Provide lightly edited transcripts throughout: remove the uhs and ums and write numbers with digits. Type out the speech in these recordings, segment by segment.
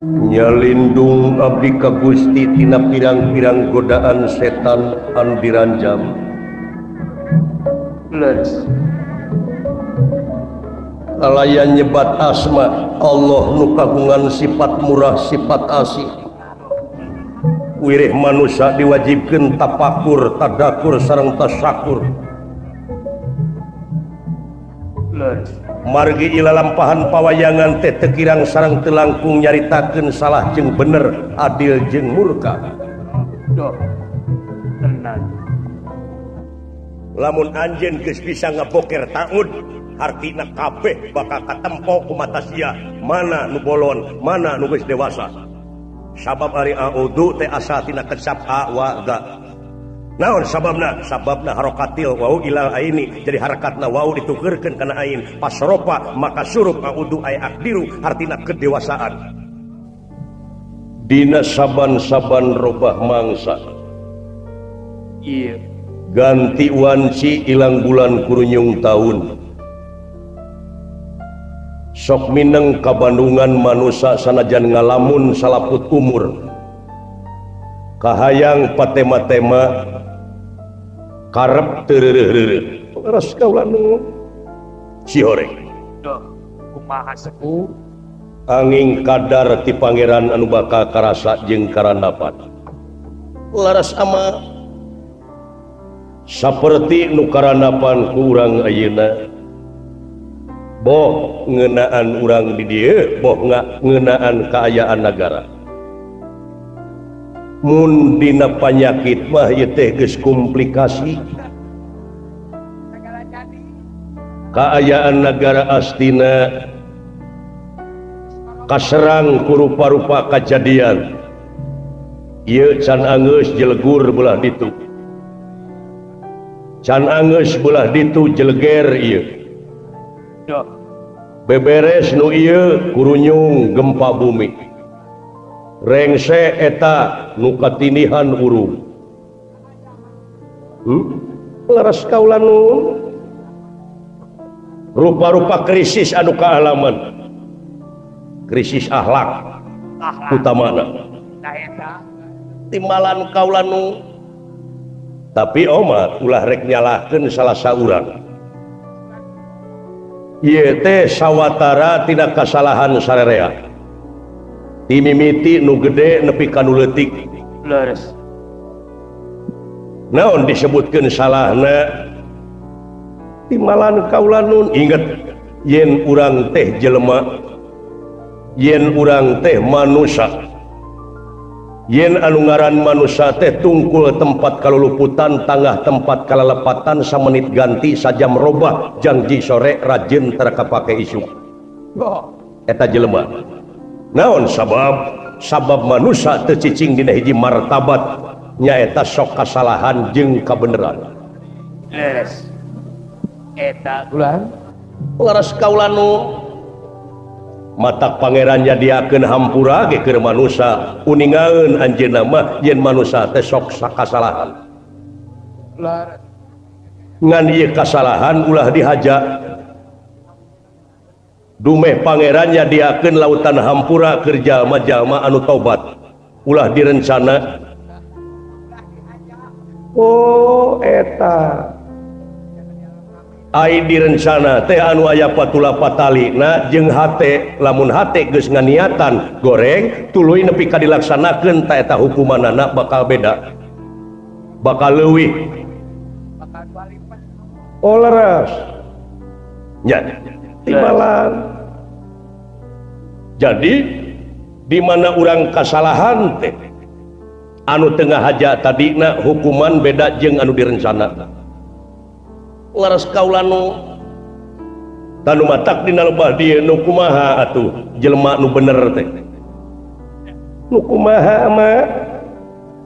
Nyalindung abdi ka Gusti tina pirang-pirang godaan setan anu diranjam. Leres. Kalayan nyebat asma Allah nu kagungan sifat murah sifat asih. Wirih manusia diwajibkeun tapakur, tadakur sareng tasakur. Leres. Margi ilalampahan pawayangan teh teu kirang sareng teu langkung nyaritakeun salah jeung bener, adil jeung murka. Duh. Tenan. Lamun anjeun geus bisa ngaboker taud, hartina kabeh bakal katempo ku mata sia, mana nu bolon, mana nu geus dewasa. Sabab ari a'udzu teh asal tina kecap a wa ga. Naon sababna? Sababna harokatil wau ilal aini. Jadi harakatna wau ditukerkeun kana ain. Pas ropa maka surup a'udzu ay akdiru hartina kedewasaan. Dina saban-saban robah mangsa. Iya. Ganti wanci ilang bulan kurunyung taun. Sok mineng kabandungan manusa sanajan ngalamun salaput umur. Kahayang patema-tema karep teu-reureuh-reureuh. Leres kaula nu sihoreng. Duh, kumaha sepuh? Angin kadar ti pangeran anu bakal karasa jeung karandapan. Laras ama saperti nu karandapan ku urang ayeuna. Boh ngeunaan urang di dieu, boh ngeunaan kaayaan nagara. Mun dina panyakit mah ieu teh geus komplikasi. Kaayaan nagara astina kaserang ku rupa-rupa kajadian. Ieu can anggeus jelegur belah ditu. Can anggeus belah ditu jeleger ieu. Beberes nu ieu kurunyung gempa bumi. Rengse eta nu katinihan urung. Leres kaula nu rupa-rupa krisis anu kaalaman. Krisis akhlak utamana. Timbalan kaula nu. Tapi omat ulah rek nyalahkeun salah saurang. Ieu teh sawatara tina kasalahan sarerea. Timimiti nu gede nepi ka nu leutik. Leres. Naon disebutkeun salahna? Timbalan kaula nun inget yen urang teh jelema, yen urang teh manusa. Yen anu ngaran manusa teh tungkul tempat kaluluputan, tangah tempat kalalepatan, samenit ganti sajam robah, janji sore rajin tara kapake isuk. Eta jelema. Naon sabab? Sabab manusa teu cicing dina hiji martabat, nyaeta sok kasalahan jeung kabeneran. Leres. Eta ulah. Leres kaula nu matak pangeran nyadiakeun hampura ge keur manusa, uningaeun anjeunna mah yen manusa teh sok kasalahan. Leres. Ngan ieu kasalahan ulah dihaja. Dumeh pangeran nyadiakeun lautan hampura keur jalma-jalma anu tobat, ulah direncana. Oh eta ai direncana teh anu aya patula patalina jeung hate, lamun hate geus nganiatan goreng tuluy nepi ka dilaksanakeun ta eta hukumanana bakal beda, bakal leuwih. Oh leres nya timbalan. Jadi di mana urang kasalahan teh anu tengah haja tadina hukuman beda jeung anu direncana. Leres kaula nu tanu matak dina lebah dieu nu kumaha atuh jelema nu bener teh. Nu kumaha mah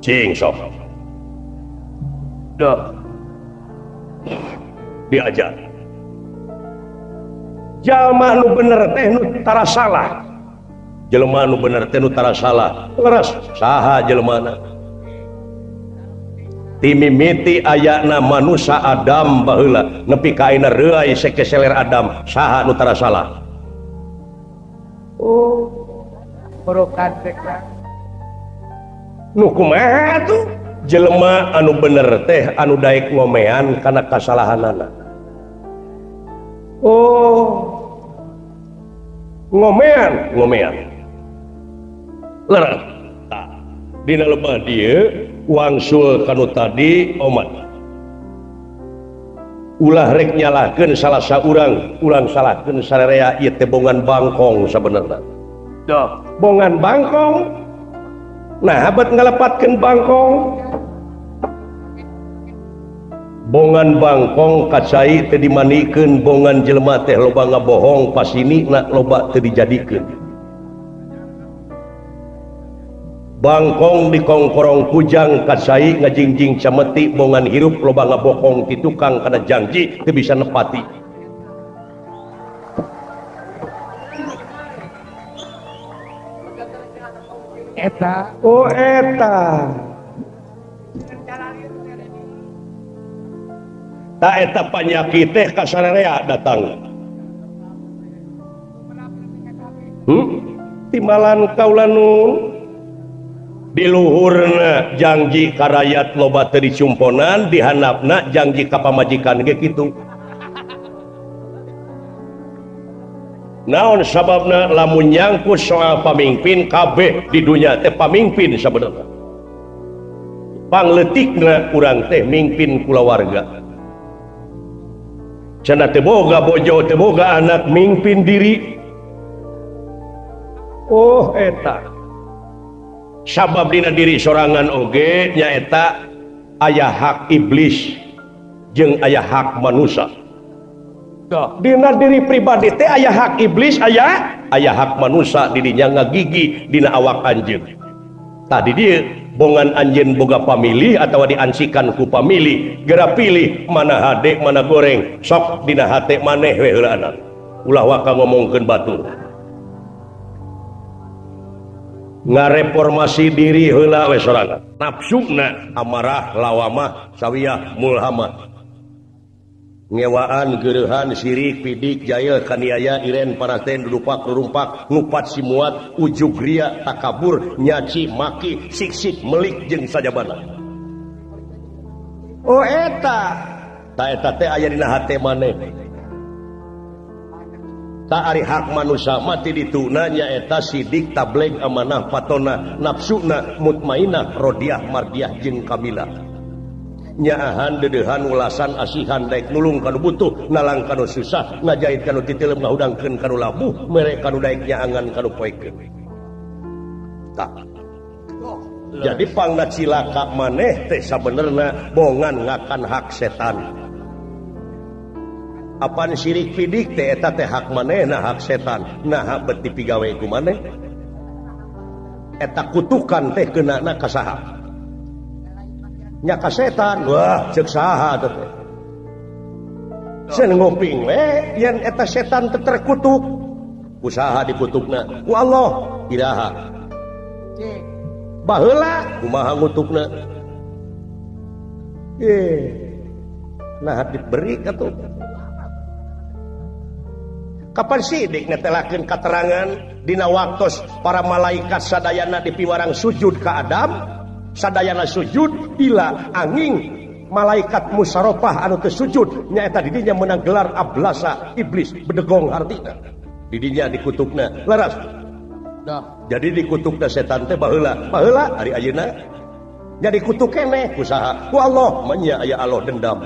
cing sok. Duh. Diajar. Jalma nu bener teh nu tara salah. Jelema nu bener teh nu tara salah. Leres saha jelemana? Timimiti ayana manusa Adam baheula nepi ka ayeuna reuay sekeseler Adam saha nu tara salah? Oh. Porokan teh nu kumaha tuh jelema anu bener teh anu daek ngomean kana kasalahanana. Oh ngomean ngomean leres tah dina lebah dieu wangsul kanu tadi omat ulah rek nyalahkeun salah saurang ulang salahkeun sararea ieu teh bongan bangkong sabenerna. Duh, bongan bangkong. Nah abet ngalepatkeun bangkong. Bongan bangkong kacai teu dimanikeun, bongan jelema teh loba ngabohong pasini na loba teu dijadikeun. Bangkong dikongkorong kujang kacai ngajingjing cameti, bongan hirup loba ngabokong ti tukang kana janji teu bisa nepati. Eta oh eta ta eta panyakit teh ka sararea datang. Timbalan kaula nun di luhurna janji ka rakyat loba teu dicumponan, di handapna janji ka pamajikan ge kitu. Naon sababna lamun nyangkut soal pamimpin kabeh di dunya teh pamimpin sabenerna. Pangleutikna urang teh mimpin kulawarga. Cenah teu boga bojo teu boga anak mimpin diri. Oh eta sabab dina diri sorangan oge nyaeta aya hak iblis jeung aya hak manusia. Dina diri pribadi teh aya hak iblis aya hak manusia didinya ngagigi dina awak anjeun. Tadi dia bongan anjeun boga pamilih atawa diansikan ku pamilih, geura pilih mana hade mana goreng, sok dina hate maneh we heulaanan. Ulah waka ngomongkeun batur. Ngareformasi diri heula we sorangan. Nafsuna amarah lawamah sawiyah mulhamah. Ngewaan gereuhan sirik pidik jail kaniaya iren paraten dudupak rurumpak ngupat simuat ujug ria takabur nyaci maki siksik melik jeung sajabana. Oh eta ta eta teh aya dina hate maneh. Ta ari hak manusia mati dituna nyaeta sidik tableg amanah patona nafsuna mutmainah rodiah mardiah jeung kamilah. Nyaahan dedehan ulasan asihan daek nulung kanu butuh nalang kanu susah ngajahit kanu titileum ngahudangkeun kanu labuh mere kanu daek nyaangan kanu poekeun. Tah jadi pangna cilaka maneh teh sabenerna bongan ngakan hak setan. Apan sirik pidik teh eta teh hak manehna hak setan naha bet dipigawe ku maneh. Eta kutukan teh keunana ka saha? Nya ka setan. Wah ceuk saha teh sen nguping we yen eta setan teh terkutuk. Ku saha dikutukna? Ku Allah. Iraha baheula kumaha ngutukna? Nah diberi atuh. Kapan sidik netelakeun katerangan dina waktos para malaikat sadayana dipiwarang sujud ka Adam, sadayana sujud bila angin malaikat musarofah anu teu sujud nyaeta didinya menang gelar ablasa iblis bedegong hartina. Didinya dikutukna leres. Jadi dikutukna setan teh baheula, baheula ari ayeuna nya dikutuk keneh ku saha? Ku Allah. Manya aya Allah dendam.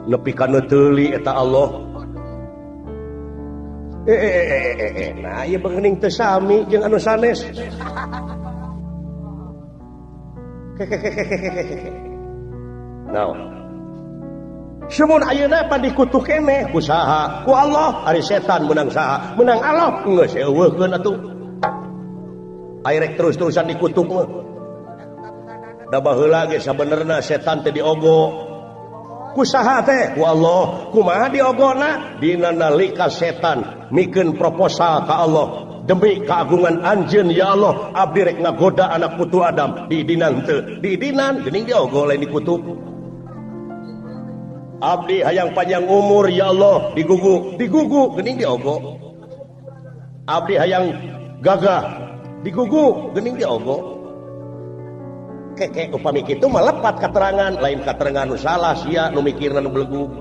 Nepi kana teuli eta Allah. Nah ieu beungening teu sami jeung anu sanes. Naon? Sumun ayeuna pan dikutuk keneh ku saha? Ku Allah. Ari setan meunang saha? Meunang Allah. Geus eueuhkeun atuh. Ai rek terus-terusan dikutuk mah. Da baheula ge sabenerna setan teh diogo. Ku saha teh? Ku Allah. Kumaha diogona? Dina nalika setan mikeun proposal ka Allah demi keagungan anjeun ya Allah abdi rek ngagoda anak putu Adam diidinan teu diidinan geuning diogo lain dikutuk. Abdi hayang panjang umur ya Allah digugu digugu geuning diogo. Abdi hayang gagah digugu geuning diogo. Keke upami kitu mah lepat katerangan lain katerangan nu salah sia nu mikirna nu belegug.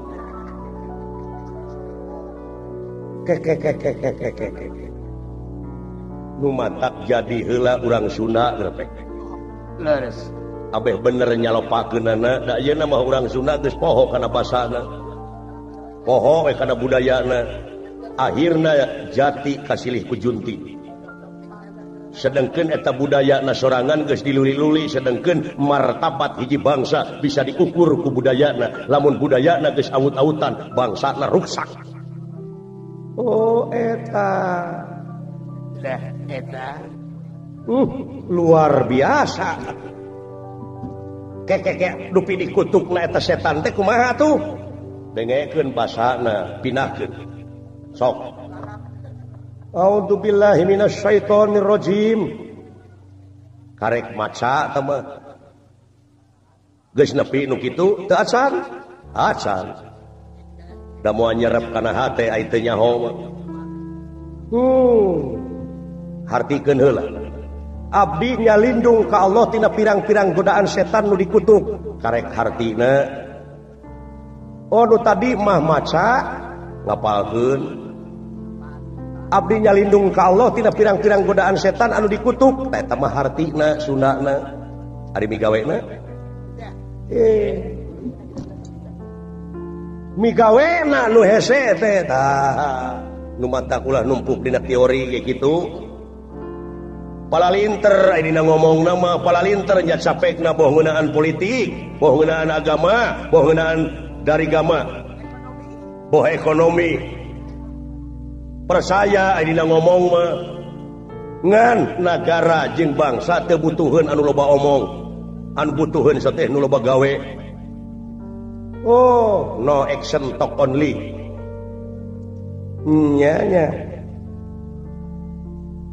Keke keke keke keke. Nu matak jadi heula urang Sunda grepek. Leres. Abeh bener nyalopakeunana da ieu mah urang Sunda geus poho kana basana. Poho we kana budayana. Akhirna jati kasilih ku junti. Sedengkeun eta budayana sorangan geus diluli-luli sedengkeun martabat hiji bangsa bisa diukur ku budayana. Lamun budayana geus awut-awutan bangsana ruksak. Oh eta. Dah eta. Luar biasa. Kekeke dupi dikutukna eta setan teh kumaha tuh? Dengekeun basana, pindahkeun. Sok. A'udzubillahi minasyaitonirrajim. Karek maca teh mah. Geus nepi nu kitu teu acan. Acan. Da moal nyerep kana hate ai teu nyaho mah. Hartikeun heula. Abdi nyalindung ka Allah tina pirang-pirang godaan setan nu dikutuk. Karek hartina. Oh nu tadi mah maca ngapalkeun. Abdi nyalindung ka Allah tina pirang-pirang godaan setan anu dikutuk. Tah eta mah hartina sunana. Ari migawena? Migawena nu hese teh tah. Nu matak ulah numpuk dina teori kayak gitu. Palalinter ini ngomong nama palalinter nya capekna boh ngeunaan politik, boh ngeunaan agama, boh ngeunaan dari gama, boh ekonomi. Percaya ini ngomong mah ngan nagara jeung bangsa teu butuheun anu loba omong, anu butuheun sateh nu loba gawe. Oh, no action talk only. Nya nya.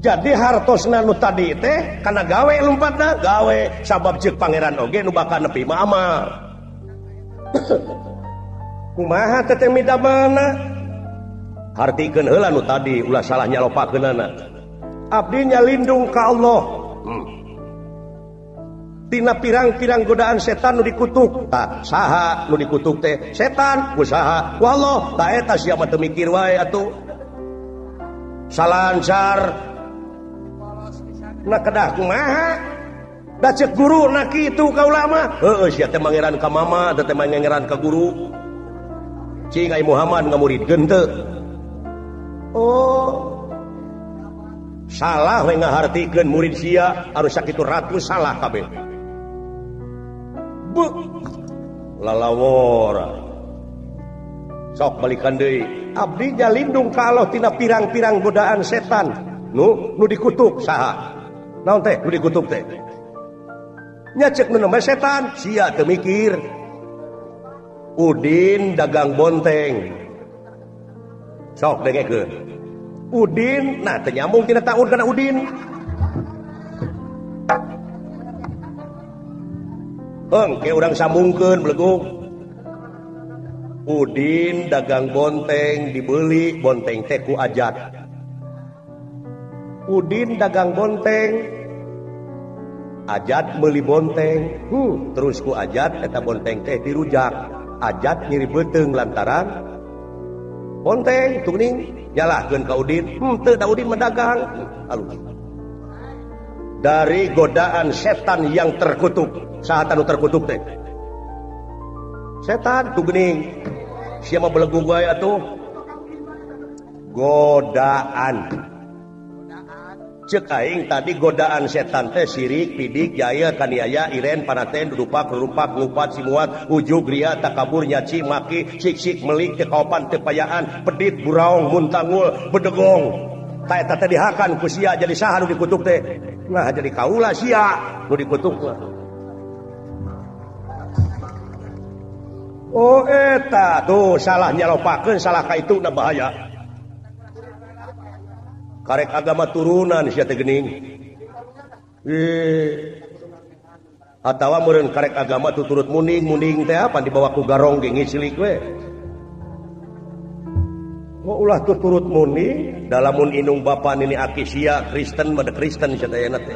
Jadi hartosna nu tadi teh kana gawe lompatna gawe sabab ceuk pangeran oge nu bakal nepi mah amal. Kumaha teh midamana? Hartikeun heula nu tadi ulah salah nyalopakeunana. Abdi nyalindung ka Allah. Tina pirang-pirang godaan setan nu dikutuk. Tah saha nu dikutuk teh? Setan ku saha? Ku Allah. Tah eta sia mah teu mikir wae atuh. Salancar. Na kedah kumaha? Da ceuk guru na kitu ka ulama. Heueuh sia teh mangeran ka mama, teh mangeran ka guru. Cing ai Muhammad ngamuridkeun teu. Oh. Salah we ngahartikeun murid sia anu sakitu ratus salah kabeh. Bu. Lalawora. Sok balikan deui. Abdi nyalindung ka Allah tina pirang-pirang godaan setan. Nu nu dikutuk saha? Naon teh nu dikutuk teh? Nya ceuk nu namanya setan, sia teu mikir. Udin dagang bonteng. Sok dengekeun. Udin, nah teu nyambung tina taun kana Udin. Heng, ke urang sambungkeun belegug. Udin dagang bonteng dibeli bonteng teh ku Ajat. Udin dagang bonteng, Ajat meuli bonteng, terus ku Ajat eta bonteng teh dirujak. Ajat nyeri beuteung lantaran bonteng tuning nyalahkeun ka Udin. Teu da Udin mah dagang. Alus. Dari godaan setan yang terkutuk. Saha nu terkutuk teh? Setan tuh geuning. Sia mah belegug wae atuh. Godaan. Ceuk aing tadi godaan setan teh sirik, pidik, jaya, kaniaya, iren, panaten, dudupak, rurupak, ngupat, simuat, ujug, ria, takabur, nyaci, maki, sik-sik, melik, tekaopan, tepayaan, pedit, buraong, muntangul, bedegong. Ta eta teh dihakan ku sia jadi saha nu dikutuk teh? Nah jadi kaula sia nu dikutuk mah. Oh eta tuh salah nyalopakeun salah ka itu na bahaya. Karek agama turunan sia teh geuning. Atawa meureun karek agama tuturut muning muning teh apa dibawa ku garong ge ngisilik we. Oh ulah tuturut muning dalamun inung bapa nini aki sia Kristen mah Kristen sadayana teh.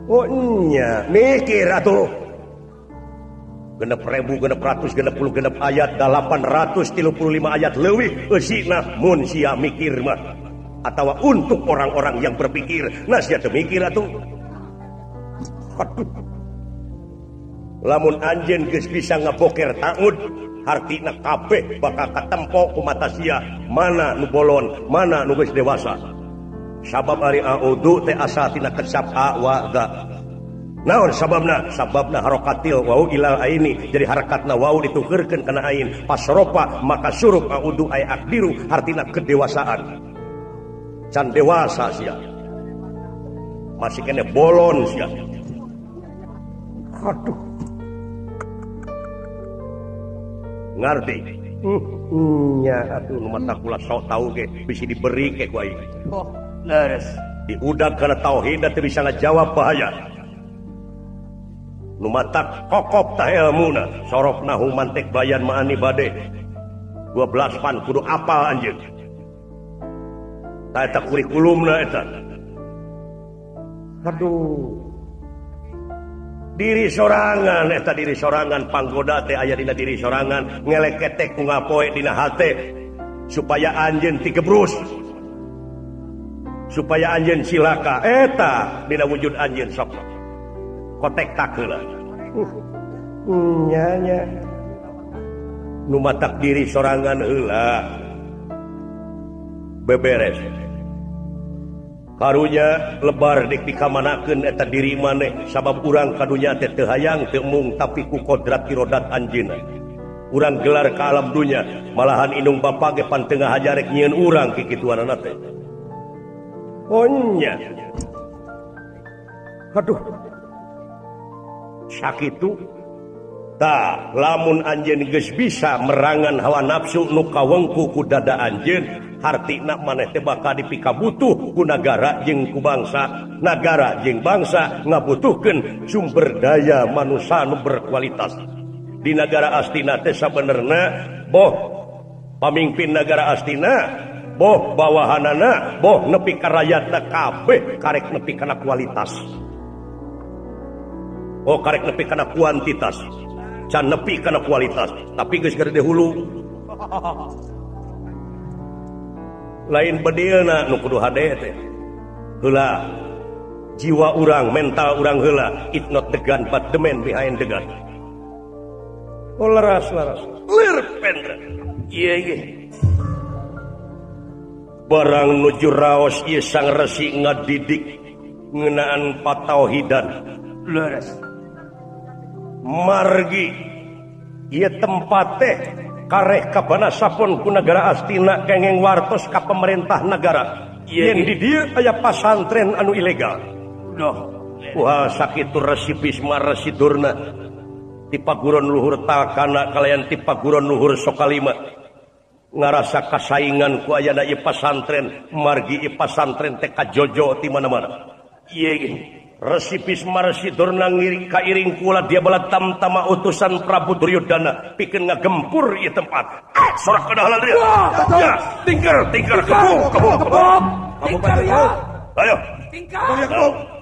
Oh nya mikir atuh. 6.660 ayat 835 ayat leuwih eusina mun sia mikir mah. Atawa untuk orang-orang yang berpikir, nah sia teu mikir atuh. Aduh. Lamun anjeun geus bisa ngaboker taud hartina kabeh bakal katempo ku mata sia mana nu bolon mana nu geus dewasa. Sabab ari audu teh asal tina kecap a wa da. Naon sababna? Sababna harokatil wau ilal aini. Jadi harakatna wau ditukerkeun kana ain. Pasropa maka surup audu ay akdiru hartina kedewasaan. Can dewasa sia. Masih kene bolon sia. Aduh. Ngarti. Nya atuh mata kula sok tau ge bisi diberi ke ku aing. Oh, leres. Diudag kana tauhid teu bisa ngajawab bahaya. Nu matak kokop tah elmuna, sorofna humantek bayan maani bade. 12 pan kudu apal anjeun. Tah eta kurikulumna eta. Aduh. Diri sorangan eta diri sorangan panggoda teh aya dina diri sorangan ngeleketek ku ngapoe dina hate supaya anjeun tigebrus supaya anjeun cilaka eta dina wujud anjeun sok kotek tak heula nya nya nu matak diri sorangan heula beberes karunya lebar dik dikamanakeun eta diri maneh sabab urang kadunya teh teu hayang teu mung tapi ku kodrat irodat anjeunna urang gelar ka alam dunya malahan indung bapa ge pan teu ngahaja rek nyieun urang kikituanana teh. Oh nya aduh sakitu tah lamun anjeun geus bisa merangan hawa nafsu nu kawengku ku dada anjeun hartina maneh teh bakal dipikabutuh ku nagara jeung ku bangsa, nagara jeung bangsa ngabutuhkeun sumber daya manusia nu berkualitas. Di nagara Astina teh sabenerna boh pamimpin nagara Astina, boh bawahanana, boh nepi ka rakyatna kabeh karek nepi kana kualitas. Oh karek nepi kana kuantitas, can nepi kana kualitas, tapi geus gede hulu. Lain bedilna nu kudu hade teh. Heula jiwa urang, mental urang heula, it not the gun but the man behind the gun. Oh leras leras. Lir pendra. Ieu ieu. Barang nuju raos ieu sang resi ngadidik ngeunaan patauhidan. Leres. Margi ieu tempat teh kareh kabana sapon ku nagara Astina kengeng wartos ka pemerintah nagara yen di dieu aya pasantren anu ilegal. Duh, wah sakitu Resi Bisma Resi Durna ti paguron luhur Talkana kalayan ti paguron luhur Sokalima ngarasa kasaingan ku ayana ieu pasantren margi ieu pasantren teh kajojo ti mana-mana. Ieu Resi Bisma Resi Durna ngiring kairing kula dia bala tamtama utusan Prabu Duryodana pikeun ngagempur ieu tempat. Sorak kadahalan dia. Ya, tingker tingker kebuk kebuk kebuk. Tingker ya. Ayo. Tingker.